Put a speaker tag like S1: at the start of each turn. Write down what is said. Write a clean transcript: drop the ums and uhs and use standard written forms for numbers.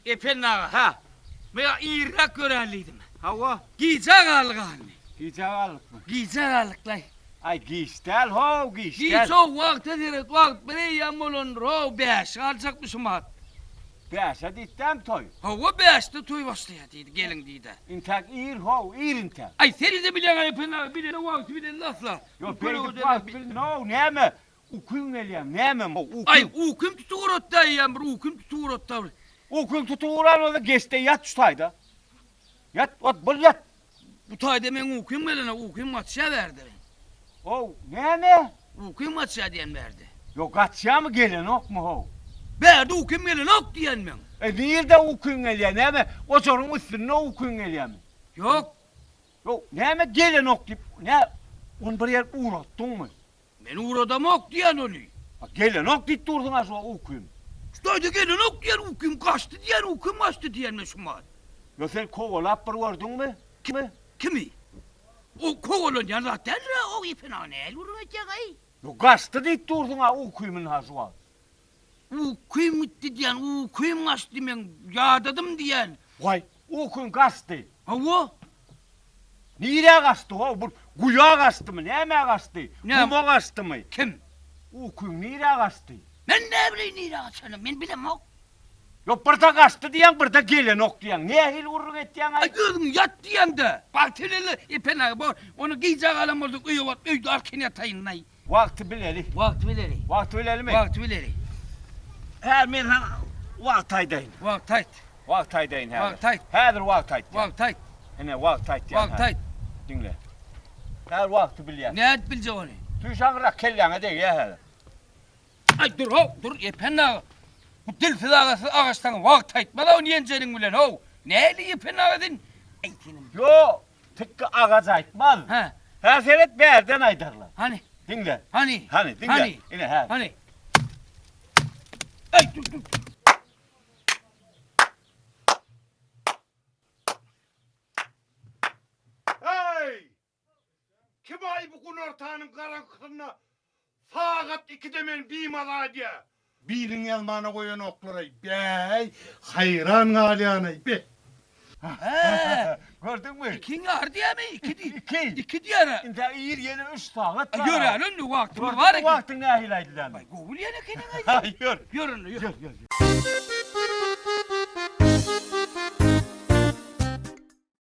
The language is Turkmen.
S1: Ependi aga.
S2: Hä.
S1: Men irräk göräli diýdim.
S2: Hawa.
S1: Gijä galdyk hany.
S2: Gijä galdykmy?
S1: Gijä galdyk-laý.
S2: Aý giç däl how, giç däl.
S1: Giç how, wagta seret, wagt bir eýýäm bolandyr how, bäşe galjakmy şu mat.
S2: Bäşe diýdi-dämi toý?
S1: Hawa, bäşde toý başlaýar diýdi, geliň diýdi.
S2: Intäk ir how, ir intäk.
S1: Aý sen-de bilýäň-ä Ependi aga, bilene wagty bilende asla.
S2: Ýok, beýdip wagt bilmen-ow, näme, Ukyň gelýämi näme how ukyň.
S1: Aý ukym tutup uratdy eýýäm bir ukym tutup uratdy bir.
S2: Ukyň tutup uran bolsa geçde ýat şu taýda. Ýat ot bol ýat.
S1: Bu taýda meň ukym gelenok ukym gaçýa bärde.
S2: How näme?
S1: Ukym gaçýa diýen bärde.
S2: Ýok gaçýamy gelenokmy how.
S1: Bärde ukym gelenok diýen meň.
S2: E nirde ukyň gelýä näme ojaryň üstünde ukyň gelýämi?
S1: Ýok.
S2: Ýok näme gelenok diýip nä ony bir ýer ugratdyňmy?
S1: Men ugradamok diýen ony.
S2: A gelenok diýip dursuň-a şu ukym.
S1: Şu taýda gelenok diýen ukym gaçdy diýen ukym gaçdy diýen men şu mahat.
S2: Ýo sen kowalap bir gördüňmi? Kimi?
S1: Kimi? O kowalanýan zat däldir-ä o Epen aga nähili gürrüň etýäň-aý?
S2: Ýo gaçdy diýip dursuň-a ukymyny ha şu wagt.
S1: Ukym gitdi diýen, ukym gaçdy meň, ýadadym diýen.
S2: Waý, ukyň gaçdy.
S1: Hawa.
S2: Nirä gaçdy how, bir guýa gaçdymy, nämä gaçdy, guma gaçdymy?
S1: Kim?
S2: Ukyň nirä gaçdy?
S1: Men näbileýin nirä gaçanyny, men bilemok.
S2: Ýok, birde gaçdy diýýäň, birde gelenok diýýäň. Nähili gürrüň etýäň-aý?
S1: Aý, özüň ýat diýemde. Bagtylele, Epen aga, bor, ony gijä galan bolsak öýe baryp, öýde arkaýyn ýataýyn-laý.
S2: Wagty bileli.
S1: Wagty bileli.
S2: Wagty bilelimi?
S1: Wagty bileli.
S2: Häzir men saňa wagt aýdaýyn.
S1: Wagt aýt.
S2: Wagt aýdaýyn häzir.
S1: Wagt aýt.
S2: Häzir wagt aýtýan.
S1: Wagt aýt.
S2: Ine wagt aýtýan.
S1: Wagt aýt.
S2: Diňle. Häzir wagty bilýän.
S1: Nädip biljek ony?
S2: Tüýs aňryrak kelläňe degýär häzir.
S1: Aý dur how, dur Ependi aga. Bu dilsiz agasyz agaç saňa wagt aýtmaz-a ony ýenjeniň bilen how. Nähili Ependi aga sen? Aý seniň.
S2: Ýok, Tikgi agaç aýtmaz.
S1: Hä.
S2: Hä seret bärden aýdarlar.
S1: Hany.
S2: Diňle.
S1: Hany.
S2: Hany diňle.
S1: Hany.
S2: Ine hä.
S1: Hany. Aý dur dur.
S3: Heý! Kim aý bu günortanyň garaňkysynda Sagat ikide meni bimaza edýä. Biliň ýazmana goýanoklaray bäý haýran galýanaý be.
S1: Hä.
S2: Gördüňmi?
S1: Ikiň ýary diýämi? Iki diý.
S2: Iki.
S1: Iki diýer-ä.
S2: Indi ir ýene üç sagat bar.
S1: Ýöräli indi wagtymyz bar eken.
S2: Wagtyň nähili aýdylýanyny.
S1: Gowy bilýän ekeniň-aý.
S2: Ýör.
S1: Ýör onda, ýör.
S2: Ýör, ýör.